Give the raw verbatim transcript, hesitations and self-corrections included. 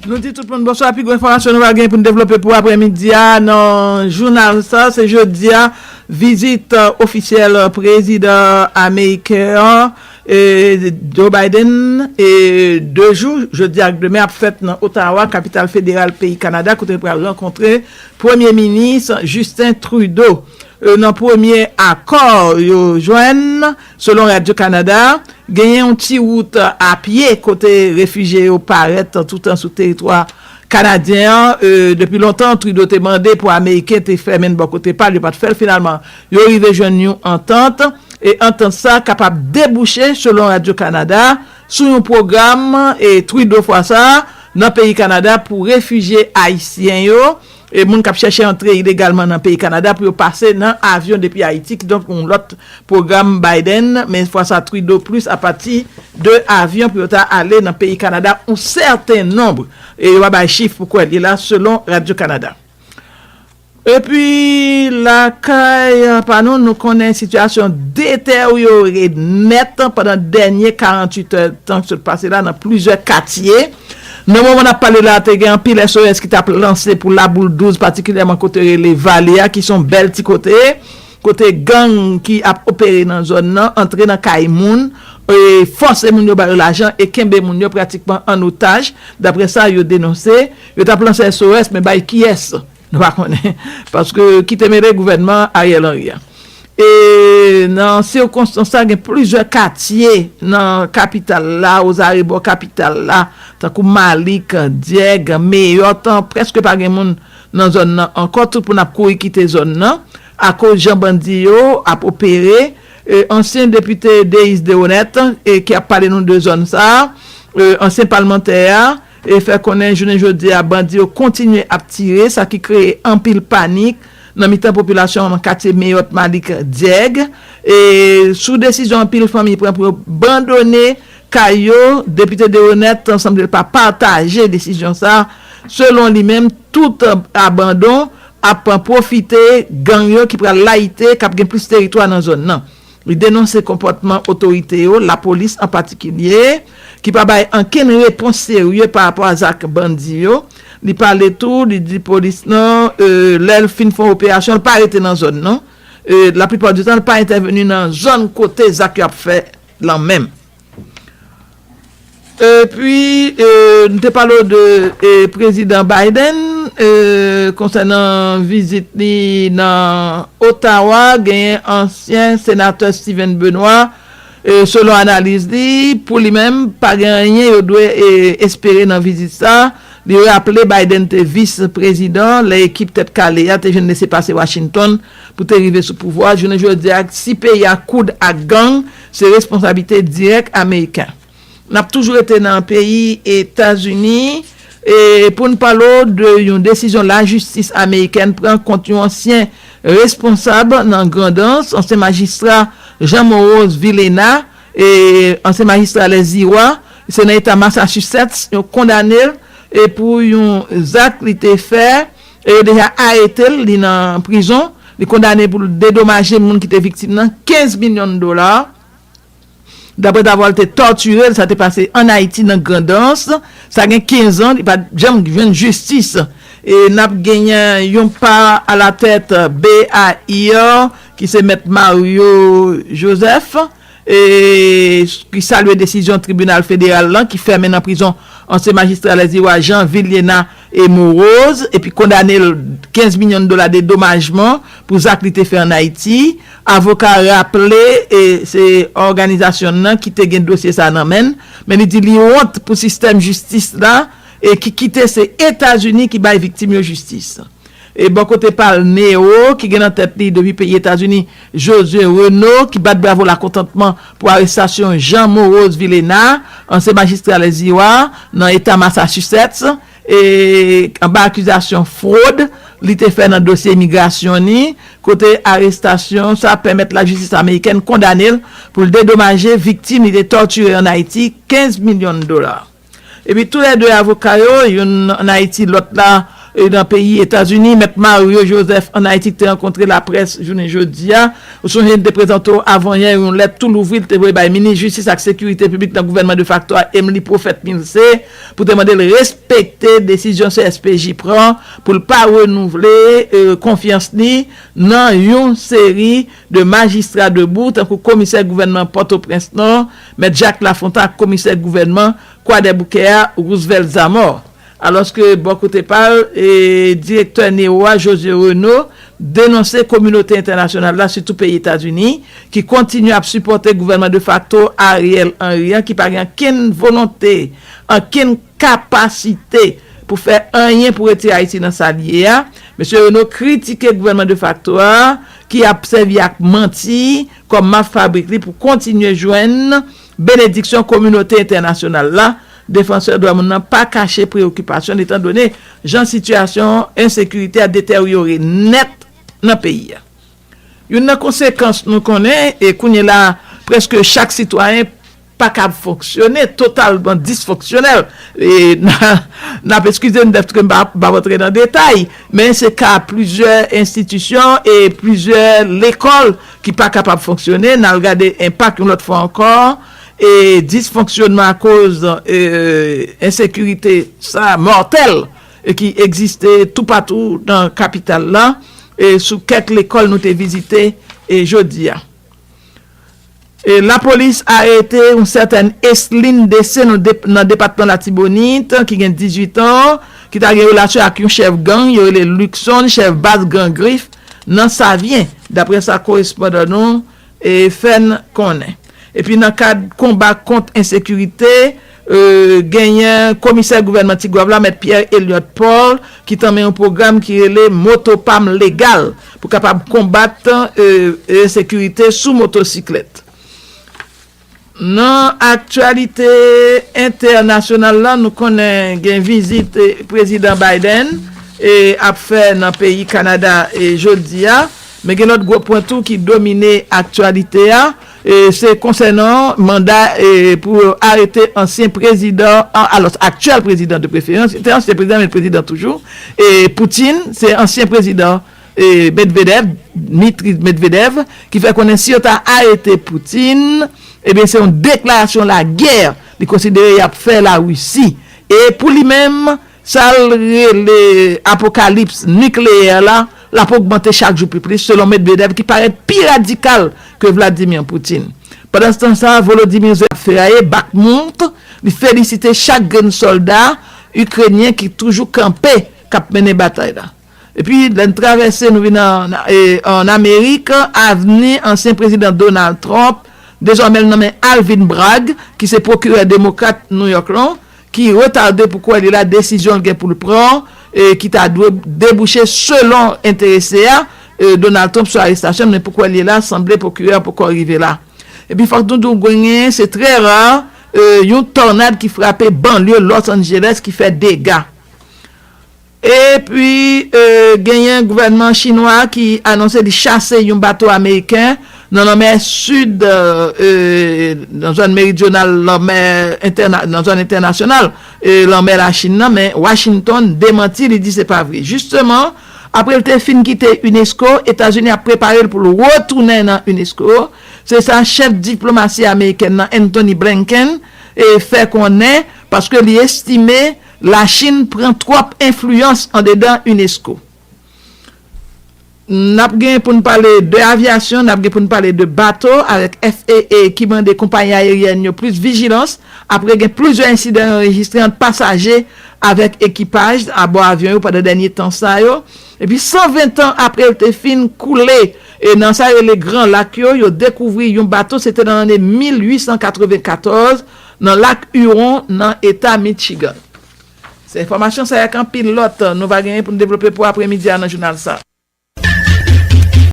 Nou di tout moun bonswa. Pi gwo enfòmasyon nou va gen pou n devlope pou aprèmidi a nan jounal sa, se jodi a, vizit, euh, ofisyèl prezidan ameriken an, e, Joe Biden, e de jou, jodi ak demen, ap fèt nan Ottawa, kapital federal peyi Kanada, kote l pral rankontre Premye Minis Justin Trudeau. E, nan premye akò yo jwenn, selon Radio Canada, genyen yon ti wout a pye kote refijye yo parèt toutan sou teritwa kanadyen an. E, depi lontan, Trudeau te mande pou Ameriken te fèmen bò kote pa l, yo pa t fè l. Finalman, yo rive jwenn yon antant, e antant sa kapab debouche, selon Radio Canada, sou yon pwogram, e Trudeau fwa sa, nan peyi Kanada pou refijye ayisyen yo, e moun k ap chèche antre ilegalman nan peyi Kanada pou yo pase nan avyon depi Ayiti, kidonk yon lòt pwogram Biden, men fwa sa Trudeau plis apati de avyon pou yo ta ale nan peyi Kanada, yon sèten nonb, e yo pa bay chif pou kwè l ye la, selon Radio Canada. Epi, lakay pa nou, nou konnen sitiyasyon deteryore nèt pandan dènye karanntuit è tan ki sot pase la nan plizyè katye. Nan moman n ap pale la, te gen anpil S O S ki t ap lanse pou Laboul douz, patikilyèman kote rele Vale a, ki se yon bèl ti kote, kote gang ki ap opere nan zòn nan antre nan kay moun, e fòse moun yo ba yo lajan e kenbe moun yo pratikman an otaj, daprè sa yo denonse. Yo t ap lanse S O S, men bay kiyès? Nou pa konnen. Paske ki te mele gouvènman Ariel Henry a. E nan sikonstans sa, gen plizyè katye nan kapital la, ozarebò kapital la, tankou Malik, Dyèg, Meyòt, prèske pa gen moun nan zòn nan ankò. Tout moun ap kouri kite zòn nan akoz jan bandi yo ap opere. E, ansyen depite Deis Deroneth, e, ki ap pale nou de zòn sa a, e, ansyen palmantè a, e fè konnen jounen jodi a, bandi yo kontinye ap tire, sa ki kreye anpil panik nan mitan popilasyon nan katye Meyòt, Malik, Dyèg. E sou desizyon anpil fanmi pran pou yo bandone kay yo, depite Deroneth sanble l pa pataje desizyon sa a. Selon li menm, tout abandon ap pwofite gang yo ki pral layite, k ap gen plis teritwa nan zòn nan. Li denonse konpòtman otorite yo, lapolis an patikilye, ki pa bay ankenn repons serye pa rapò a zak bandi yo. Li pale tou, li di polis nan, e, lè l fin fè yon operasyon, l pa rete nan zòn nan. E, laplipa di tan, l pa entèveni nan zòn kote zak yo ap fè lan menm. Epi, e, nou te pale w de, e, prezidan Biden, e, konsènan vizit li nan Ottawa, genyen ansyen senatè Steven Benoît, e, selon analiz li, pou li menm, pa gen anyen yo dwe, e, espere nan vizit sa. Li raple Biden te vis prezidan lè ekip Tèt Kale a te jwenn lese pase Washington pou te rive sou pouvwa. Jounen jodi a, si peyi a koud ak gang, se responsablite dirèk ameriken. N ap toujou rete nan peyi Etazini, e pou n pale w de yon desizyon lajistis amerikèn pran kont yon ansyen responsab nan Grandans, ansyen majistra Jean Morose Vilhena, e ansyen majistra Lèziwa, se nan eta Massachusetts, yo kondane l, e pou yon zak li te fè, e yo deja arete l, li nan prizon, li kondane pou l dedomaje moun ki te viktim nan kenz milyon dola. Daprè davwa l te tòtire l, sa te pase ann Ayiti nan Grandans. Sa gen kenz an, li pa t janm jwenn jistis. E n ap genyen yon pa alatèt B A I a, ki se mèt Mario Joseph, e ki salye desizyon tribinal federal lan ki fèmen nan prizon ansyen majistra Lèziwa Jean Vilhena e Morose, epi kondane l kenz milyon dola dedomajman pou zak li te fè ann Ayiti. Avoka raple, e se òganizasyon nan ki te gen dosye sa nan men l, men li di li wont pou sistèm jistis la, e ki kite se Etazini ki bay viktim yo jistis. E bò kote pa l, Neo, ki gen nan tèt li depi peyi Etazini, Josué Renaud, ki bat bravo lakontantman pou arestasyon Jean Morose Vilhena, ansyen majistra Lèziwa, nan eta Massachusetts, e anba akizasyon fwod li te fè nan dosye imigrasyon ni, kote arestasyon sa pèmèt lajistis amerikèn kondane l pou l dedomaje viktim li te tòtire ann Ayiti kenz milyon dola. Epi toulède avoka yo, youn ann Ayiti, lòt la E nan peyi Etazini, Mèt Mario Joseph ann Ayiti ki te rankontre laprès jounen jodi a. Ou sonje n te prezante w avanyè yon lèt tou louvri l te voye bay minis jistis ak sekirite piblik nan gouvènman defakto a, Emmelie Prophète Milcé, pou te mande l respekte desizyon C S P J pran pou l pa renouvle e, konfyans li nan yon seri de majistra debou, tankou komisè gouvènman Pòtoprens Nò, Mèt Jacques Lafontant, ak komisè gouvènman Kwadèboukè a, Roosevelt Zamor. Alòske, bò kote pa l, e, direktè NEO a, José Renaud, denonse kominote entènasyonal la, sitou peyi Etazini, ki kontinye ap sipòte gouvènman defakto Ariel Henry an, ki pa gen ankenn volonte, ankenn kapasite pou fè anyen pou retire Ayiti nan sa l ye a. Mesye Renaud kritike gouvènman defakto a, ki ap sèvi ak manti kòm mak fabrik li pou kontinye jwenn benediksyon kominote entènasyonal la. Defansè dwa moun nan pa kache preyokipasyon l, etandone jan sitiyasyon ensekirite a deteryore nèt nan peyi a. Youn nan konsekans nou konnen, e kounye la, prèske chak sitwayen pa kab fonksyone, totalman disfonksyonèl. E n a, n ap eskize m dèske m pa, pa rantre nan detay, men se ka plizyè enstitisyon e plizyè lekòl ki pa kapab fonksyone. N al gade enpak yon lòt fwa ankò, e disfonksyonman akoz, e, ensekirite sa mòtèl e ki egziste toupatou nan kapital la, e sou kèk lekòl nou te vizite, e jodi a. E lapolis arete yon sètèn Esline Dese nan dep-, nan depatman Latibonit, ki gen dizuit an, ki ta gen relasyon ak yon chèf gang, yo rele Luckson, chèf baz gang Grif, nan Savyen, daprè sa korespondan nou, e, fè n konnen. Epi nan kad konba kont ensekirite, e, genyen komisè gouvènman Tigwav la, Mèt Pierre Elliott Paul, ki tanmen yon pwogram ki rele Moto Pa M Legal pou kapab konbat, e, ensekirite sou motosiklèt. Nan aktyalite entènasyonal la, nou konnen gen vizit, e, prezidan Biden, e, ap fè nan peyi Kanada, e, jodi a. Men gen lòt gwo pwen tou ki domine aktyalite a. E, se konsènan manda, e, pou arete ansyen prezidan, a, alò, aktyèl prezidan de preferans, se te ansyen prezidan, men prezidan toujou, e, Putin, se ansyen prezidan, e, Medvedev, Dmitry Medvedev, ki fè konnen si yo ta arete Putin, ebyen, se yon deklarasyon lagè li konsidere y ap fè Larisi. E pou li menm, sa l rele apokalips nikleyè la, l ap ogmante chak jou pi plis, selon Medvedev, ki parèt pi radikal ke Vladimir Putin. Pandan tan sa, Volodymyr Zelensky ap feraye Bakhmut, li felisite chak grenn sòlda ikrenyen ki toujou kanpe, k ap mennen batay la. Epi, lè n travèse, nou vin an, an, e, an Amerik, avni ansyen prezidan Donald Trump, dezòmè l nonmen Alvin Bragg, ki se pwokirè demokrat New York lan, ki retade pou kwè li la desizyon l gen pou l pran, e ki ta dwe debouche selon enterese a, e, Donald Trump sou arestasyon l, men pou kwè li la, sanble pwokirè a poko rive la. Epi fòk nou di w genyen, se trè ra, e, yon tònad ki frape banlye Los Angeles ki fè dega. Epi, e, genyen gouvènman chinwa ki anonse li chase yon bato ameriken nan lanmè sid, e, nan zòn meridyonal lanmè entèna-, nan zòn entènasyonal, e, lanmè Lachin nan, men Washington demanti, li di se pa vre. Jisteman, apre l te fin kite unesco, Etazini ap prepare l pou l retounen nan unesco. Se sa chèf diplomasi amerikèn nan, Antony Blinken, e, fè konnen, paske li estime Lachin pran twòp enfliyans anndedan unesco. N ap gen pou n pale de avyasyon, n ap gen pou n pale de bato, avèk F A A ki mande konpayi ayeryèn yo plis vijilans apre gen plizyè ensidan anrejistre ant pasaje avèk ekipaj abò avyon yo pandan dènye tan sa yo. Epi san ven tan apre l te fin koule, e nan sa yo rele Gran Lak yo, yo dekouvri yon bato, se te nan lane mil uit san katreven katòz, nan lak Huron, nan eta Michigan. Se enfòmasyon sa yo ak anpil lòt nou va genyen pou n devlope pou apremidi a nan jounal sa.